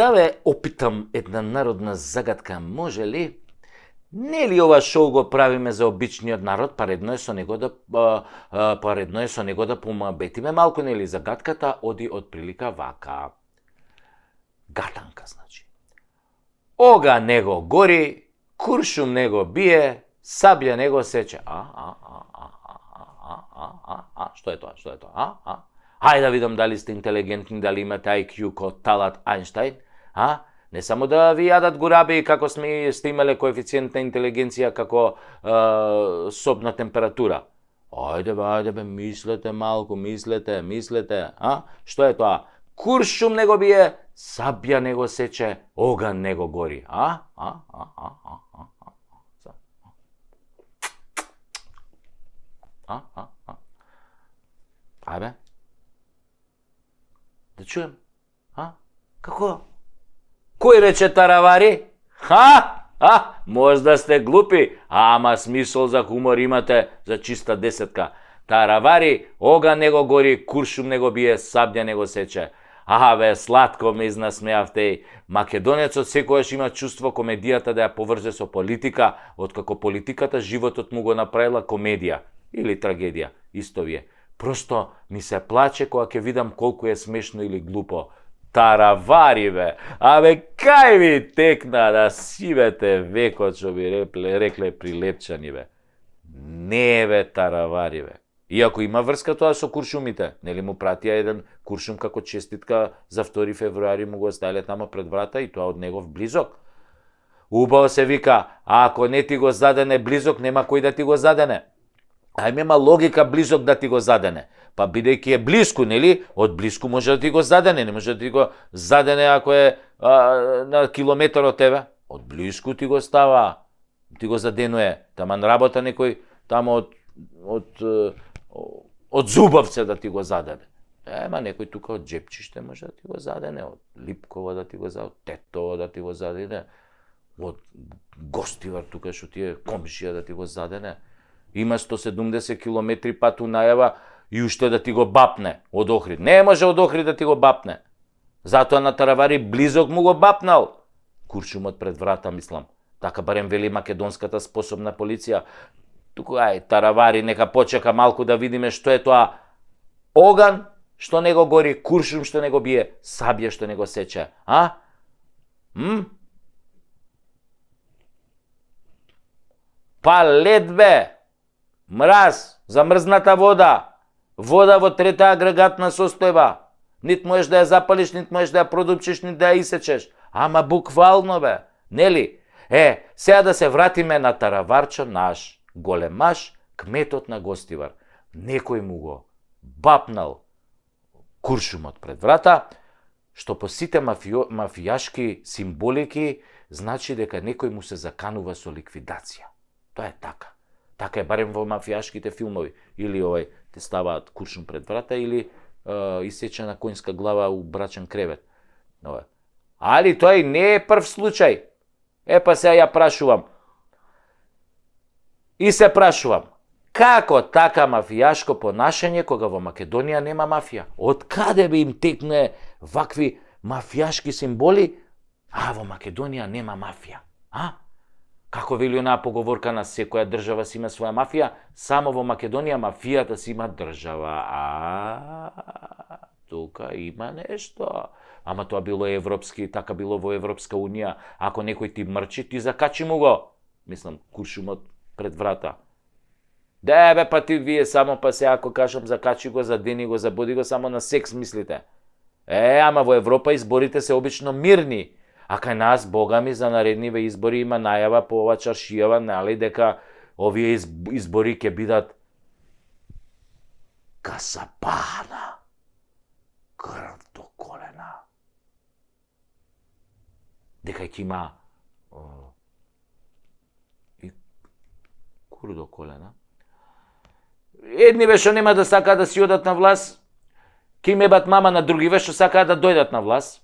Да ве опитам една народна загадка, може ли? Не ли ова шоу го правиме за обичниот народ, па редно е со него да помабетиме малку, нели? Загадката оди од прилика вака. Гатанка, значи. Ога него гори, куршум него бие, сабја него сече. Што е тоа? Хајде да видам дали сте интелигентни, дали имате IQ ко Талат Ајнштајн, Не само да ви јадат гураби како сте имале коефициент на интелигенција како собна температура. Ајде бе, мислете малку, мислете, Што е тоа? Куршум него бие, сабја него сече, оган него гори. Ајде. Да чуем. Како? Кој рече таравари? Можда сте глупи, ама смисол за хумор имате за чиста десетка. Таравари, оган него гори, куршум него бие, сабја него сече. Бе, сладко ме изнасмеавте. Македонецот секојаш има чувство комедијата да ја поврзе со политика, откако политиката животот му го направила комедија или трагедија, исто вие. Просто ми се плаче кога ќе видам колку е смешно или глупо. Таравари, бе! Кај ви текна да сивете векот, што би рекле прилепчани, бе? Не, бе, таравари, бе. Иако има врска тоа со куршумите, нели му пратија еден куршум како честитка за 2 февруари, му го оставиле тamo пред врата и тоа од негов близок. Убаво се вика, ако не ти го задене близок, нема кој да ти го задене. Има логика близок да ти го задене. Па бидејќи е блиску, нели? Од блиску може да ти го задене, не може да ти го задене ако е на километар од тебе. Од блиску ти го става, ти го заденуе. Таман работа некој тамо од Зубовце да ти го задене. Ема некој тука од Джепчиште може да ти го задене, од Липково да ти го задене, од Тетово да ти го задене, од Гостивар тука што ти е комшија да ти го задене. Има 170 километри пат унајава и уште да ти го бапне од Охрид. Не може од Охрид да ти го бапне. Затоа на таравари близок му го бапнал. Куршумот пред врата, мислам. Така барем вели македонската способна полиција. Тука таравари, нека почека малку да видиме што е тоа. Оган што него гори, куршум што него бие, сабја што него сече. Па лед, бе! Мраз, замрзната вода. Вода во 3-та агрегатна состојба. Нит можеш да ја запалиш, нит можеш да ја продупчиш, нит да ја исечеш. Ама буквално, бе. Нели? Сега да се вратиме на тараварчо наш, големаш, кметот на Гостивар. Некој му го бапнал куршумот пред врата, што по сите мафијашки символики значи дека некој му се заканува со ликвидација. Тоа е така. Така е барем во мафијашките филмови. Или те ставаат куршум пред врата, или исечена коњска глава у брачен кревет. Али тој не е прв случај. Па сега ја прашувам. И се прашувам, како така мафијашко понашање кога во Македонија нема мафија? Од каде би им текне вакви мафијашки символи, во Македонија нема мафија? Како вели онаа поговорка на секоја држава си има своја мафија, само во Македонија мафијата си има држава. Тука има нешто. Ама тоа било европски, така било во Европска унија. Ако некој ти мрчи, ти закачи му го. Мислам, куршумот пред врата. Бе, па ти вие само па се ако кажам закачи го, задени го, забоди го, само на секс мислите. Ама во Европа изборите се обично мирни. А кај нас, бога ми, за наредниве избори има најава по ова чаршијава, нали, дека овие избори ќе бидат касапана, крв до колена. Дека ќе има и кур до колена. Едниве што нема да сакаат да си одат на власт, ќе им ебат мама, на другиве што сакаат да дојдат на власт.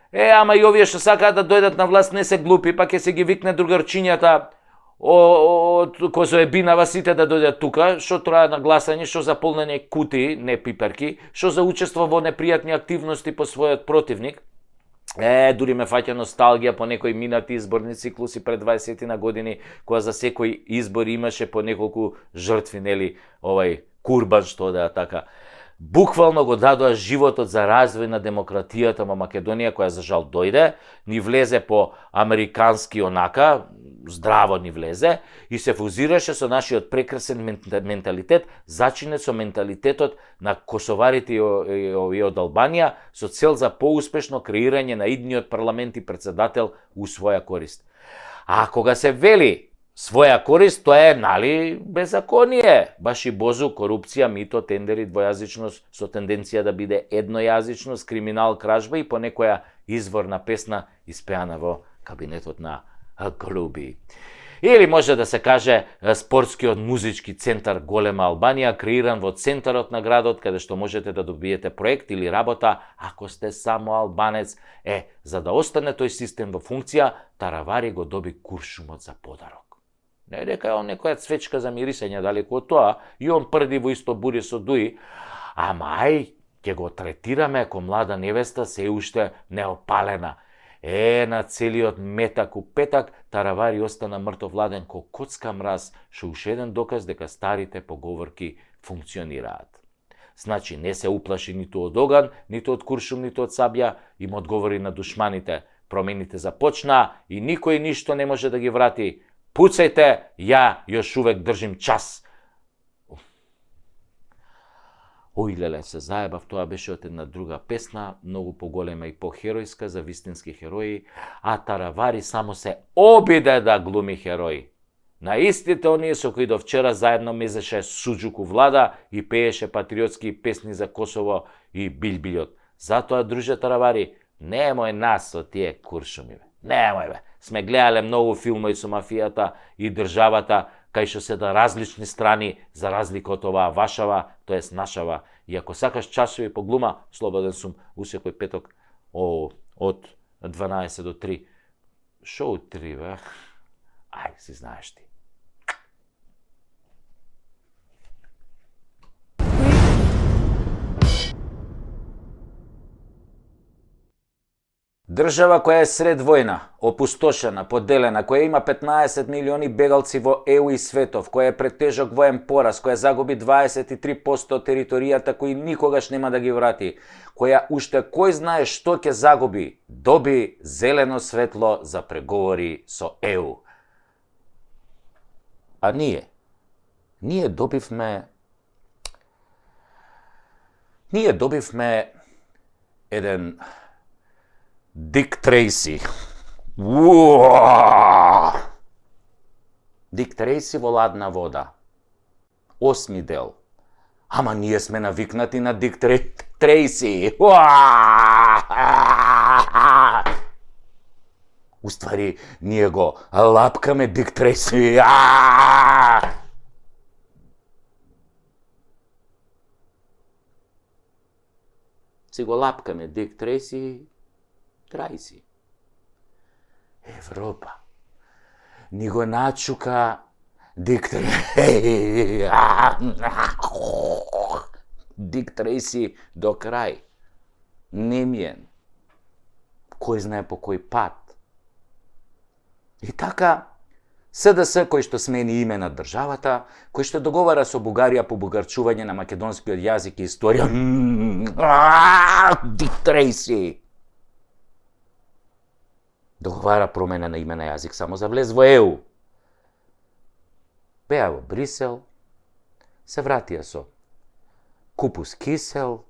Ама и овие што сакаат да дојдат на власт не се глупи, па ќе се ги викне другарчињата од Козоебинава сите да дојдат тука, што трае на гласање, што за полнење кутии, не пиперки, што за учество во непријатни активности по својот противник. Дури ме фаќа носталгија по некои минати изборни циклуси пред 20 на години, кога за секој избор имаше по неколку жртви, нели, курбан, што да така. Буквално го дадоа животот за развој на демократијата во Македонија, која за жал дојде, ни влезе по американски онака, здраво ни влезе, и се фузираше со нашиот прекрасен менталитет, зачинет со менталитетот на косоварите и од Албанија, со цел за поуспешно креирање на идниот парламент и председател у своја корист. А кога се вели своја корист, тоа е, нали, беззаконие. Баш и бозу, корупција, мито, тендери, двојазичност, со тенденција да биде еднојазичност, криминал, кражба и по некоја изворна песна испеана во кабинетот на Голуби. Или може да се каже спортскиот музички центар Голема Албанија, креиран во центарот на градот, каде што можете да добиете проект или работа, ако сте само албанец. За да остане тој систем во функција, Таравари го доби куршумот за подарок. Не дека е некоја цвечка за мирисење далеку од тоа, и он прди во исто бури со Дуи, ама ќе го третираме ко млада невеста, се уште неопалена. На целиот метак у петак, Таравари остана мртовладен ко коцка мраз, што уште еден доказ дека старите поговорки функционираат. Значи, не се уплаши ниту од оган, ниту од куршум, ниту од сабја, им одговори на душманите. Промените започна и никој ништо не може да ги врати. Пуцајте, ја још увек држим час. Ој, леле, се заебав, тоа беше од една друга песна, многу поголема и похеројска за вистински херои, а Таравари само се обиде да глуми херои. На истите оние со кои до вчера заедно мезеше суџук у влада и пееше патриотски песни за Косово и Билбилјот. Затоа, друже Таравари, немој нас со тие куршуми, немој, бе. Сме гледале многу филмови со мафијата и државата, кај што се да различни страни, за разлика од оваа вашава, тоест нашава. И ако сакаш часови по глума, слободен сум у секој петок од 12 до 3. Шо од 3, бе? Си знаеш ти. Држава која е сред војна, опустошена, поделена, која има 15 милиони бегалци во ЕУ и светов, која е пред тежок воен пораз, која загуби 23% од територијата кои никогаш нема да ги врати, која уште кој знае што ќе загуби, доби зелено светло за преговори со ЕУ. А ние добивме еден Дик Трейси. Дик Трейси во ладна вода. 8 дел. Ама ние сме навикнати на Дик Трейси. Уствари, ние го лапкаме Дик Трейси. Си го лапкаме Дик Трейси. Трајси. Европа ни го начука Дик Трейси. Дик Трейси до крај. Немиен. Кој знае по кој пат. И така, СДС кој што смени име на државата, кој што договара со Бугарија по бугарчување на македонскиот јазик и историја. Дик Трейси. Договара промена на име на јазик само за влез во ЕУ. Беа во Брисел, се вратија со купус кисел.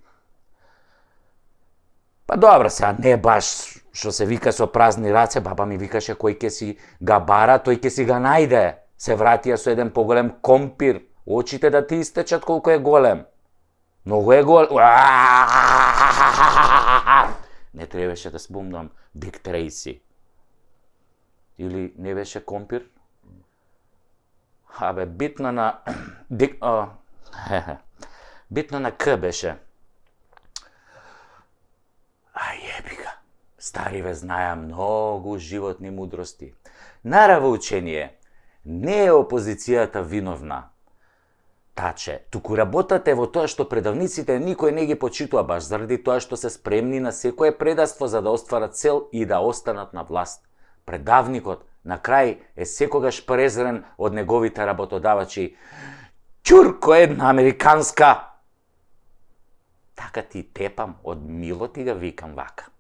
Па добро, сега не баш што се вика со празни раце, баба ми викаше кој ќе си га бара, тој ќе си га најде. Се вратија со еден поголем компир, очите да ти истечат колку е голем. Многу е голем. Не требаше да спомнам Дик Трейси. Или не беше компир? Битно на... Битно на К беше. Јебика. Стариве знаја многу животни мудрости. Нараво учение, не е опозицијата виновна. таче, туку работата е во тоа што предавниците никој не ги почитува баш заради тоа што се спремни на секое предаство за да остварат цел и да останат на власт. Предавникот на крај е секогаш презрен од неговите работодавачи. Ќурко една американска! Така ти тепам, од мило ти га викам вака.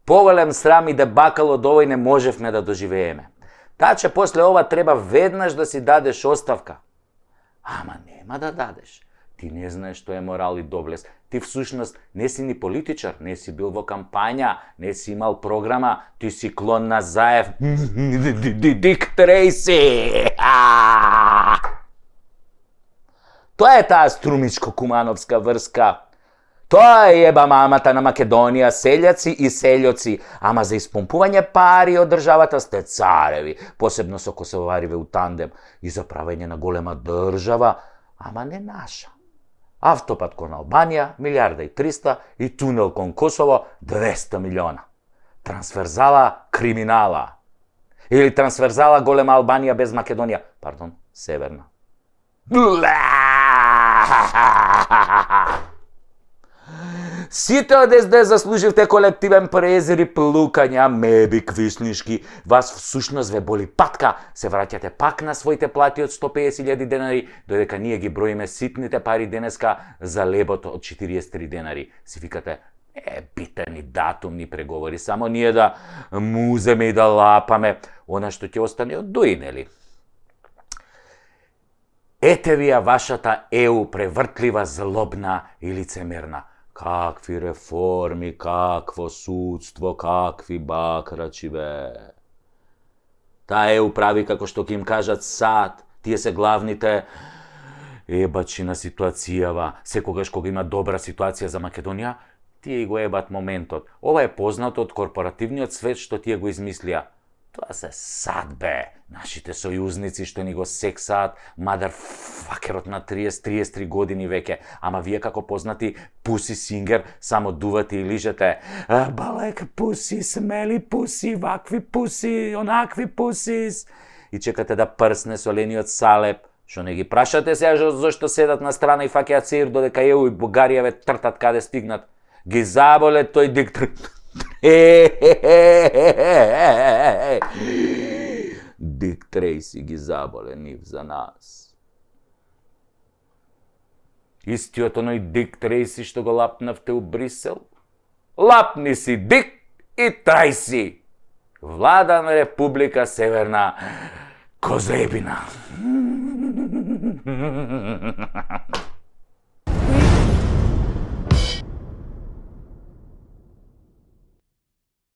Повелем срам и дебакал од овој не можевме да доживееме. Таче после ова треба веднаш да си дадеш оставка. Ама нема да дадеш. Ти не знаеш што е морал и доблест. Ти всушност не си ни политичар, не си бил во кампања, не си имал програма, ти си клон на Заев. Дик Трейси! Тоа е таа струмичко-кумановска врска. Тоа е еба мамата на Македонија, селјаци и селјоци, ама за испомпување пари од државата сте цареви, посебно со косовариве у тандем, и за правење на голема држава, ама не наша. Автопат кон Албанија, 1.300.000 и тунел кон Косово, 200 милиона. Трансферзала криминала. Или трансферзала голема Албанија без Македонија, пардон, северна. Сите од СД заслуживте колективен презир и плукања, меби квиснишки. Вас всушност ве боли патка, се враќате пак на своите плати од 150.000 денари, додека ние ги броиме ситните пари денеска за лебот од 43 денари. Си викате, битени датумни преговори, само ние да муземе и да лапаме, она што ќе остане од дуи, нели? Ете ви ја вашата ЕУ превртлива, злобна и лицемерна. Какви реформи, какво судство, какви бакрачи, бе. Таа ЕУ прави како што ќе им кажат сад, тие се главните ебачи на ситуацијава. Секогаш кога има добра ситуација за Македонија, тие го ебат моментот. Ова е познато од корпоративниот свет што тие го измислија. Тоа се сад, бе. Нашите сојузници што ни го сексаат, мадарфакерот на 30-33 години веќе. Ама вие како познати пуси сингер, само дувате и лижете. Балек пуси, смели пуси, вакви пуси, онакви пусис. И чекате да прсне солениот салеп. Што не ги прашате сега зашто седат на страна и фаќаат сеир додека ЕУ и Бугарија ве тртат каде стигнат. Ги заболе тој диктор. Дик Трейси ги заболе нив за нас. Истиот оној Дик Трейси што го лапнавте у Брисел? Лапни си Дик и Трейси! Влада на Република Северна Козебина.